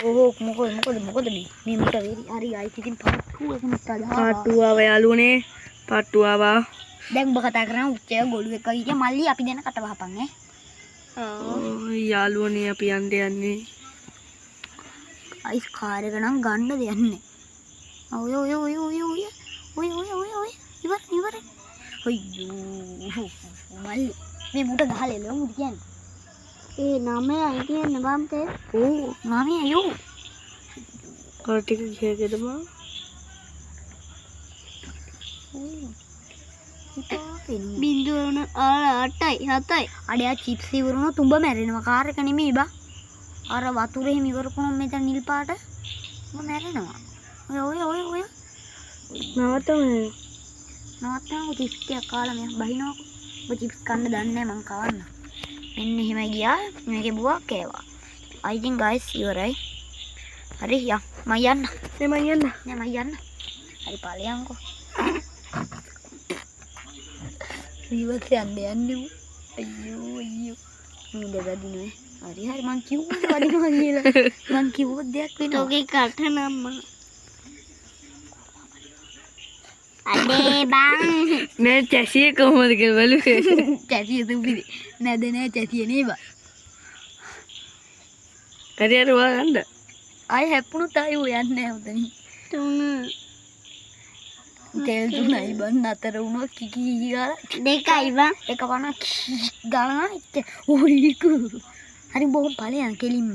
ඕහෝ, මොකද මොකද මොකද මේ මේ මුට වෙරි. හරි ගයිස්, ඉතින් පාට් 2 එක මුට අදාවා. පාට් 2 ආවා යාළුවනේ. පාට් 2 ආවා. දැන් උඹ කතා කරන උච්චය ගොළුෙක් වගේ කිය මල්ලි, අපි දෙන කට වහපන් ඈ. ඔව් යාළුවනේ, අපි යන්න යන්නේ. අයිස් කාර් එක නම් ගන්න දෙයක් නෑ. ඔය ඔය ඔය ඔය ඔය ඔය ඔය ඔය ඔය ඉවර ඉවර. අයියෝ මල්ලි, මේ මුට ගහලා එළවමු කියන්නේ. ඒ නමයයි කියන්නේ බං තේ. ඔව් නමයයි ඔව්. කාර් ටික ගියගෙද බං? බින්දුව 8යි 7යි. අඩේ ආ චිප්ස් ඉවර වුණොත් උඹ මැරෙනවා. කාර් එක නෙමෙයි බං. අර වතුර එහෙම ඉවර වුණොත් මෙතන නිල් පාට උඹ මැරෙනවා. ඔය ඔය ඔය ඔය නවත්තමු. නවත්තමු, චිප්ස් ටිකක් කාලා මෙයා බහිනවකෝ. උඹ චිප්ස් කන්න දන්නේ නැහැ, මං කවන්න. මෙන්න එහෙමයි ගියා. මේකේ බුවා කෑවා. අයි ඉතින් ගයිස් ඉවරයි. හරි යන් මං යන්න. නේ මං යන්න. නෑ මං යන්න. හරි ඵලයන්කෝ. රිවර්ස් යන්න යන්නේ ඌ. අයියෝ අයියෝ. මූද වදිනවා. හරි හරි මං කිව්වද වදිනවා කියලා. මං කිව්වොත් දෙයක් වෙනවා. තෝගේ කට නම් අඩේ බං. නෑ චැසිය කොහොමද කියලා බැලුවේ. චැසිය තුපිරි. නැද නෑ චැසිය නේ බං. හරි හරි ඔයා ගන්න. ආයෙ හැප්පුණොත් ආයෙ ඔය යන්නේ නෑ උතනින්. 3 තෙල් 3යි බං, නතර වුණොත් කිකි කිකි ගාලා 2යි බං. එක පණ ගානවා එච්ච. ඔයිකු. හරි බොහොම ඵලයන් කෙලින්ම.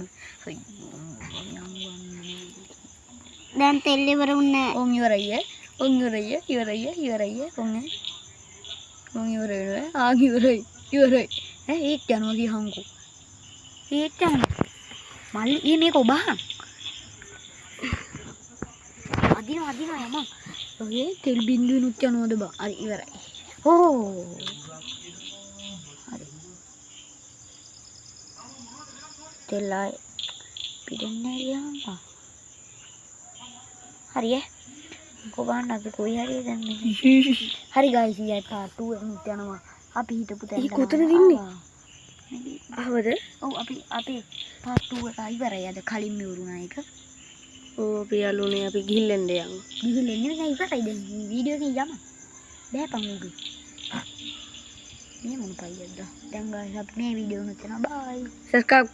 දැන් තෙල් ඉවර වුණේ. ඔන් ඉවරයි ඈ. ඔන් ඉවරයි ඈ. ඉවරයි ඈ. ඉවරයි ඈ. ඔන් ඈ. ඔන් ඉවර වෙනවා ඈ. ආන් ඉවරයි. ඉවරයි. ඈ ඒත් යනවා කියහන්කෝ. ඒත් යනවා. මල්ලි ඊ මේක ඔබහන්. අදිනවා අදිනවා යමන්. ඔය තෙල් බින්දුවෙනුත් යනවද බං. හරි ඉවරයි. ඕ. හරි. තෙල් ආයේ පිරෙන්නේ නැහැ කියහන්කෝ. හරි ඈ. කොබාන්න අපි කොයි හරි දැන් මේ. හරි ගයිස්, ඊයේ පාට් 2 එකමුත් යනවා. අපි හිටපු තැනට. ඊ කොතනද ඉන්නේ? ආවද? ඔව් අපි අපේ පාට් 2 එක ඉවරයි අද, කලින්ම ඉවරුණා ඒක. ඔව් අපි යාළුවනේ අපි ගිහින් එන්න යන්. ගිහින් එන්නේ නෑ, ඉවරයි දැන් වීඩියෝ එකෙන් යමු. බෑ පන් උගේ. මේ මොන පයියක්ද? දැන් ගයිස් අපි මේ වීඩියෝ එක මෙතන බයි. සබ්ස්ක්‍රයිබ්.